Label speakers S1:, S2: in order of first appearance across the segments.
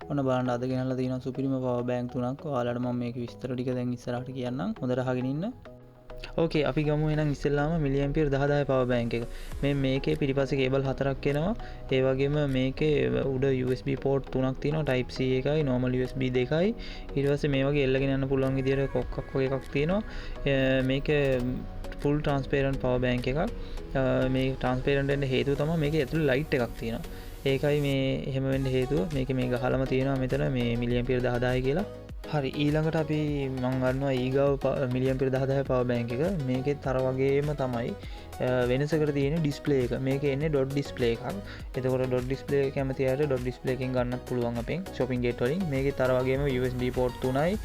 S1: ඔන්න බලන්න, අද ගෙනල්ලා තියෙනවා සුපිරිම පවර් බැංක් තුනක්. ඔයාලට මම මේක විස්තර ටික දැන් ඉස්සරහට කියන්නම්. හොඳට අහගෙන ඉන්න. ඕකේ, අපි ගමු එහෙනම් ඉස්සෙල්ලාම මිලි ඇම්පියර් 10000 පවර් බැංක් එක. මේකේ පිටිපස්සේ කේබල් හතරක් එනවා. ඒ වගේම මේකේ උඩ USB port තුනක් තියෙනවා. Type C එකයි, normal USB දෙකයි. ඊට පස්සේ මේ වගේ එල්ලගෙන යන්න පුළුවන් විදියට කොක්කක් වගේ එකක් තියෙනවා. මේක ෆුල් ට්‍රාන්ස්පේරන්ට් පවර් බැංක් එකක්. මේ ට්‍රාන්ස්පේරන්ට් වෙන්න හේතුව තමයි මේකේ ඇතුලේ ලයිට් එකක් තියෙනවා. ඒකයි මේ එහෙම වෙන්න හේතුව. මේකේ මේ ගහලම තියෙනවා මෙතන මේ මිලි ඇම්පියර් 10000 කියලා. හරි, ඊළඟට අපි මං ගන්නවා ඊගාව මිලි ඇම්පියර් 10000 පවර් බැංක් එක. මේකෙත් අර වගේම තමයි. වෙනසකට තියෙන ඩිස්ප්ලේ එක. මේකේ එන්නේ ඩොට් ඩිස්ප්ලේ එකක්. එතකොට ඩොට් ඩිස්ප්ලේ එක කැමති අයට ඩොට් ඩිස්ප්ලේ එකෙන් ගන්නත් පුළුවන් අපෙන් shopping gate වලින්. මේකෙත් අර වගේම USB port තුනයි,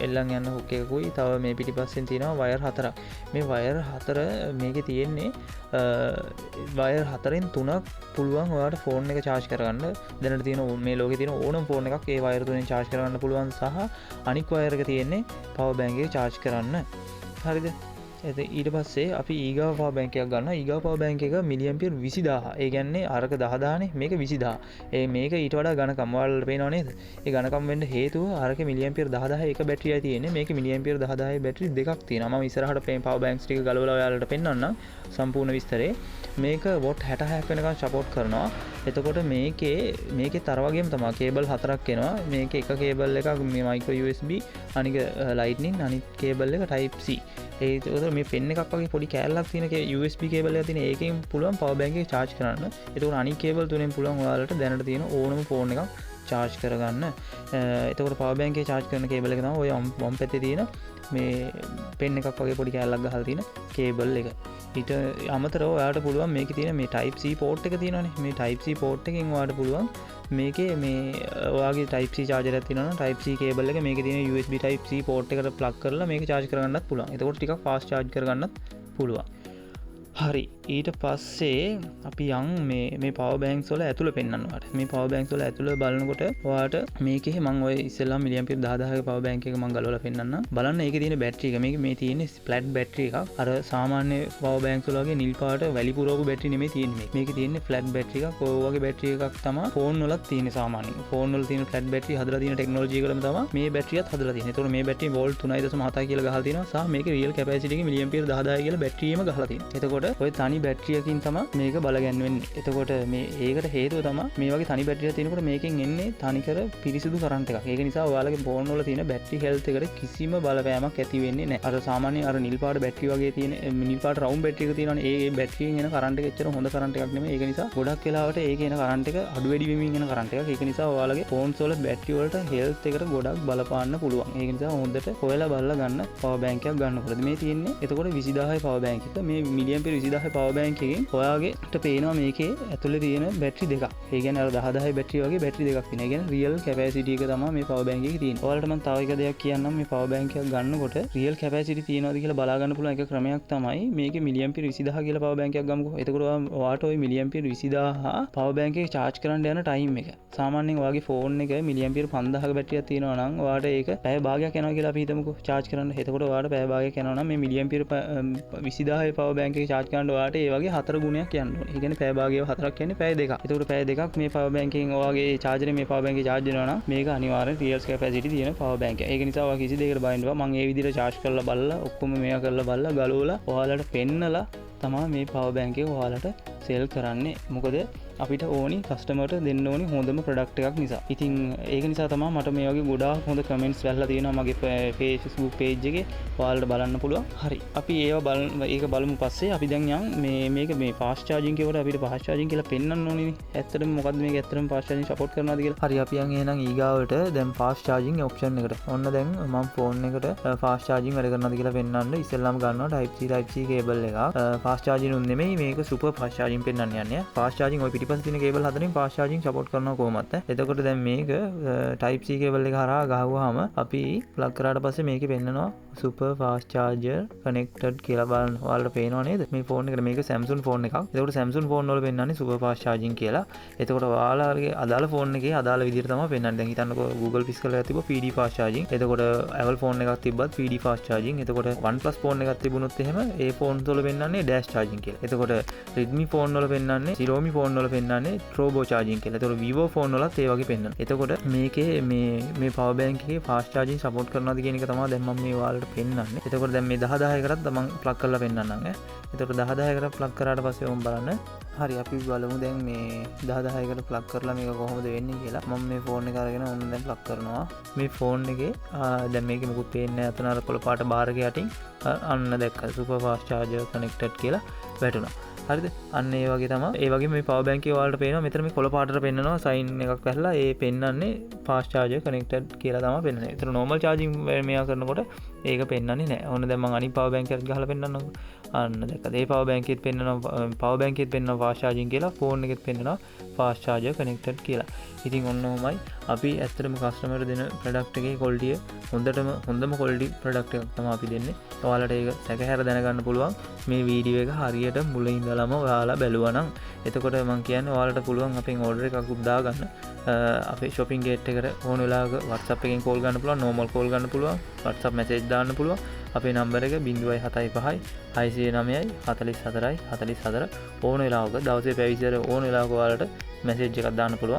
S1: එල්ලන් යන්න හුක් එකකුයි. තව මේ පිටිපස්සෙන් තියෙනවා වයර් හතරක්. මේ වයර් හතර මේකේ තියෙන්නේ, වයර් හතරෙන් තුනක් පුළුවන් ඔයාලට ෆෝන් එක චාර්ජ් කරගන්න. දැනට තියෙන මේ ලෝකේ තියෙන ඕනම ෆෝන් එකක් ඒ වයර් තුනෙන් චාර්ජ් කරගන්න පුළුවන් සහ අනික් වයර් එක තියෙන්නේ පවර් බැංක් එක චාර්ජ් කරන්න. හරිද? ඊට පස්සේ අපි ඊගාව පවර් බැංක් එකක් ගන්නවා. ඊගාව පවර් බැංක් එක මිලි ඇම්පියර් 20000. ඒ කියන්නේ අරක 10000නේ, මේක 20000. ඒ මේක ඊට වඩා ඝනකම් ඔයාලට පේනව නේද? ඒ ඝනකම් වෙන්න හේතුව අරක මිලි ඇම්පියර් 10000 එක බැටරියයි තියෙන්නේ. මේක මිලි ඇම්පියර් 10000 බැටරි දෙකක් තියෙනවා. මම ඉස්සරහට මේ පවර් බැංක්ස් ටික ගලවලා ඔයාලට පෙන්වන්නම් සම්පූර්ණ විස්තරේ. මේක what 66ක් වෙනකන් සපෝට් කරනවා. එතකොට මේකේ අර වගේම තමයි කේබල් හතරක් එනවා. මේකේ එක කේබල් එකක් මේ මයික්‍රෝ USB, අනික ලයිට්නින්, අනිත් කේබල් එක Type C. ඒ එතකොට මේ පෙන් එකක් වගේ පොඩි කෑල්ලක් තියෙන USB cable එකක් තියෙන. ඒකෙන් පුළුවන් පවර් බැංක් එක චාර්ජ් කරන්න. එතකොට අනිත් කේබල් තුනෙන් පුළුවන් ඔයාලට දැනට තියෙන ඕනම ෆෝන් එකක් චාර්ජ් කරගන්න. එතකොට පවර් බැංක් එකේ චාර්ජ් කරන කේබල් එක තමයි ඔය වම් පැත්තේ තියෙන මේ පෙන් එකක් වගේ පොඩි කෑල්ලක් ගහලා තියෙන කේබල් එක. ඊට අමතරව ඔයාලට පුළුවන් මේකේ තියෙන මේ Type C port එක තියෙනවනේ. මේ Type C port එකෙන් ඔයාලට පුළුවන් මේකේ මේ ඔයාගේ Type C charger එකක් තියෙනවා නම් Type C cable එක මේකේ තියෙන USB Type C port එකට ප්ලග් කරලා මේක චාර්ජ් කරගන්නත් පුළුවන්. එතකොට ටිකක් ෆාස්ට් චාර්ජ් කරගන්නත් පුළුවන්. හරි, ඊට පස්සේ අපි යන් මේ පවර් බැංක්ස් වල ඇතුළ පෙන්වන්න ඔයාලට. මේ පවර් බැංක්ස් වල ඇතුළ බලනකොට ඔයාලට මේකේ මං ඔය ඉස්සෙල්ලාම මිලි ඇම්පියර් 10000ක පවර් බැංක් එක මං ගලවලා පෙන්වන්නම්. බලන්න ඒකේ තියෙන බැටරි එක. මේක මේ තියෙන්නේ ෆ්ලැට් බැටරි එකක්. අර සාමාන්‍ය පවර් බැංක්ස් වල වගේ නිල් පාට වැලි පුරවපු බැටරි නෙමෙයි තියෙන්නේ මේක. මේකේ තියෙන්නේ ෆ්ලැට් බැටරි එකක්. ඔය වගේ බැටරි එකක් තමයි ෆෝන් වලත් තියෙන්නේ සාමාන්‍යයෙන්. ෆෝන් වල තියෙන ෆ්ලැට් බැටරි හදලා තියෙන ටෙක්නොලොජි එකටම තමයි මේ බැටරියත් හදලා තියෙන්නේ. ඒතකොට මේ බැටරි වෝල්ට් 3.7 කියලා ගහලා තියෙනවා සහ මේකේ රියල් කැපැසිටි එක මිලි ඇම්පියර් 10000 කියලා බැටරියම ගහලා තියෙනවා. එතකොට ඔය තනි බැටරියකින් තමයි මේක බලගැන්වෙන්නේ. එතකොට මේ ඒකට හේතුව තමයි මේ වගේ තනි බැටරියක් තියෙනකොට මේකෙන් එන්නේ තනිකර පිරිසිදු කරන්ට් එකක්. ඒක නිසා ඔයාලගේ ෆෝන් වල තියෙන බැටරි හෙල්ත් එකට කිසිම බලපෑමක් ඇති වෙන්නේ නැහැ. අර සාමාන්‍ය අර නිල් පාට බැටරි වගේ තියෙන නිල් පාට රවුම් බැටරි එක තියෙනවනේ. ඒ බැටරියෙන් එන කරන්ට් එක එච්චර හොඳ කරන්ට් එකක් නෙමෙයි. ඒක නිසා ගොඩක් වෙලාවට ඒකේ එන කරන්ට් එක අඩු වැඩි වෙමින් එන කරන්ට් එකක්. ඒක නිසා ඔයාලගේ ෆෝන්ස් වල බැටරි වලට හෙල්ත් එකට ගොඩක් බලපාන්න පුළුවන්. ඒක නිසා හොඳට හොයලා බලලා ගන්න පවර් බැංක් එකක් ගන්නකොට. මේ තියෙන්නේ එතකොට 20000 පවර් බැංක් එක. මේ මිලි ඇම්පියර් 20000 පවර් බැංක් එකෙන් ඔයාගේට පේනවා මේකේ ඇතුලේ තියෙන බැටරි දෙකක්. ඒ කියන්නේ අර 10000 බැටරි වගේ බැටරි දෙකක් තියෙනවා. ඒ කියන්නේ රියල් කැපැසිටි එක තමයි මේ පවර් බැංක් එකේ තියෙන්නේ. ඔයාලට මම තව එක දෙයක් කියන්නම්. මේ පවර් බැංක් එකක් ගන්නකොට රියල් කැපැසිටි තියෙනවද කියලා බලා ගන්න පුළුවන් එක ක්‍රමයක් තමයි මේකේ මිලි ඇම්පියර් 20000 කියලා පවර් බැංක් එකක් ගමුකෝ. එතකොට ඔයාට ඔය මිලි ඇම්පියර් 20000 පවර් බැංක් එක චාර්ජ් කරන්න යන ටයිම් එක. සාමාන්‍යයෙන් ඔයාගේ ෆෝන් එක මිලි ඇම්පියර් 5000ක බැටරියක් තියෙනවා නම් ඔයාට ඒක පැය භාගයක් යනවා කියලා අපි හිතමුකෝ චාර්ජ් කරන්න. එතකොට ඔයාට පැය භාගයක් යනවා නම් මේ මිලි ඇම්පියර් 20000 පවර් බැංක් එක චාර්ජ් කරන්න ඔයාට ඒ වගේ හතර ගුණයක් යන්න ඕනේ. ඒ කියන්නේ පැය භාගයව හතරක් කියන්නේ පැය දෙකක්. එතකොට පැය දෙකක් මේ පවර් බැංක් එකෙන් ඔයාගේ චාර්ජරේ මේ පවර් බැංක් එකේ චාර්ජ් වෙනවා නම් මේක අනිවාර්යෙන් රියල් කැපැසිටි තියෙන පවර් බැංක් එක. ඒක නිසා ඔයා කිසි දෙයකට බය වෙන්න එපා. මං ඒ විදිහට චාර්ජ් කරලා බලලා ඔක්කොම මේවා කරලා බලලා ගලවලා ඔයාලට පෙන්නලා තමා මේ පවර් බැංක් එක ඔයාලට සෙල් කරන්නේ. මොකද අපිට ඕනි කස්ටමර්ට දෙන්න ඕනි හොඳම ප්‍රොඩක්ට් එකක් නිසා. ඉතින් ඒක නිසා තමා මට මේ වගේ ගොඩාක් හොඳ කමෙන්ට්ස් වැහලා තියෙනවා මගේ Facebook page එකේ. ඔයාලට බලන්න පුළුවන්. හරි, අපි ඒවා ඒක බලමු පස්සේ. අපි දැන් යන් මේක මේ ෆාස්ට් චාර්ජින් කියවට අපිට ෆාස්ට් චාර්ජින් කියලා පෙන්වන්න ඕනිනේ. ඇත්තටම මොකද්ද මේක ඇත්තටම ෆාස්ට් චාර්ජින් සපෝට් කරනවද කියලා. හරි, අපි යන් එහෙනම් ඊගාවට දැන් ෆාස්ට් චාර්ජින් ඔප්ෂන් එකට. ඔන්න දැන් මම ෆෝන් එකට ෆාස්ට් චාර්ජින් වැඩ කරනවද කියලා පෙන්වන්න ඉස්සෙල්ලාම ගන්නවා Type C Type C cable එකක්. ෆාස්ට් චාර්ජින් උන් නෙමෙයි, මේක සුපර් ෆාස්ට් චාර්ජින් පෙන්වන්න යන්නේ. ෆාස්ට් චාර්ජින් ඔය පිටිපස්සේ තියෙන කේබල් හතරෙන් ෆාස්ට් චාර්ජින් සපෝට් කරනවා කොහොමත් ඈ. එතකොට දැන් මේක Type C cable එක හරහා ගහුවාම අපි ප්ලග් කරාට පස්සේ මේකේ පෙන්නනවා සුපර් ෆාස්ට් චාර්ජර් කනෙක්ටඩ් කියලා. බලන්න ඔයාලට පේනව නේද මේ ෆෝන් එකට? මේක Samsung phone එකක්. එතකොට Samsung phone වල පෙන්නන්නේ සුපර් ෆාස්ට් චාර්ජින් කියලා. එතකොට ඔයාලගේ අදාළ ෆෝන් එකේ අදාළ විදිහට තමයි පෙන්නන්නේ. දැන් හිතන්නකෝ Google Pixel එකක් තිබ්බ PD fast charging. එතකොට Apple phone එකක් තිබ්බත් PD fast charging. එතකොට OnePlus phone එකක් තිබුණොත් එහෙම ඒ ෆෝන් වල පෙන්නන්නේ ෆ්ලෑෂ් චාර්ජින් කියලා. එතකොට Redmi phone වල පෙන්වන්නේ, Xiaomi phone වල පෙන්වන්නේ ටර්බෝ චාර්ජින් කියලා. එතකොට Vivo phone වලත් ඒ වගේ පෙන්වනවා. එතකොට මේකේ මේ මේ පවර් බැංක් එකේ ෆාස්ට් චාර්ජින් සපෝට් කරනවද කියන එක තමයි දැන් මම මේ ඔයාලට පෙන්වන්නේ. එතකොට දැන් මේ 10 10 එකටත් මම ප්ලග් කරලා පෙන්වන්නම් ඈ. එතකොට 10 10 එකට ප්ලග් කරාට පස්සේ ඔම් බලන්න. හරි, අපි බලමු දැන් මේ 10 10 එකට ප්ලග් කරලා මේක කොහොමද වෙන්නේ කියලා. මම මේ ෆෝන් එක අරගෙන ඔන්න දැන් ප්ලග් කරනවා. මේ ෆෝන් එකේ දැන් මේකේ මොකුත් පේන්නේ නැහැ. අතන අර කොළ පාට බාර් එක යටින් අන්න දැක්කා, සුපර් ෆාස්ට් චාර්ජර් කනෙක්ටඩ් කියලා වැටුණා. හරිද? අන්න ඒ වගේ තමයි. ඒ වගේ මේ පවර් බැංක් එකේ ඔයාලට පේනවා මෙතන මේ කොළ පාටට පෙන්නනවා සයින් එකක් වැහලා. ඒ පෙන්නන්නේ ෆාස්ට් චාර්ජර් කනෙක්ටඩ් කියලා තමයි පෙන්නන්නේ. ඒතර නෝමල් චාර්ජින් මෙයා කරනකොට ඒක පෙන්නන්නේ නැහැ. ඔන්න දැන් මං අනිත් පවර් බැංක් එකත් ගහලා පෙන්නන්නම්කෝ. අන්න දැක්කද? ඒ පවර් බැංක් එකෙත් පෙන්නනවා, පවර් බැංක් එකෙත් පෙන්නනවා ෆාස්ට් චාර්ජින් කියලා, ෆෝන් එකෙත් පෙන්නනවා ෆාස්ට් චාර්ජර් කනෙක්ටඩ් කියලා. ඉතින් ඔන්න ඔහොමයි අපි ඇත්තටම කස්ටමර් දෙන ප්‍රොඩක්ට් එකේ ක්වොලිටිය. හොඳටම හොඳම ක්වොලිටි ප්‍රොඩක්ට් එකක් තමයි අපි දෙන්නේ. ඔයාලට ඒක සැකහැර දැනගන්න පුළුවන් මේ වීඩියෝ එක හරියට මුල ඉඳලම ඔයාලා බැලුවා නම්. එතකොට මං කියන්නේ ඔයාලට පුළුවන් අපෙන් ඕඩර් එකක් දාගන්න. අපේ shopping gate එකට ඕන වෙලාවක WhatsApp එකෙන් කෝල් ගන්න පුළුවන්, normal call ගන්න පුළුවන්, WhatsApp message දාන්න පුළුවන්. අපේ නම්බර් එක 075යි 609යි 44යි 44. ඕන වෙලාවක දවසේ පැය 24 ඕන වෙලාවක ඔයාලට මැසේජ් එකක් දාන්න පුළුවන්.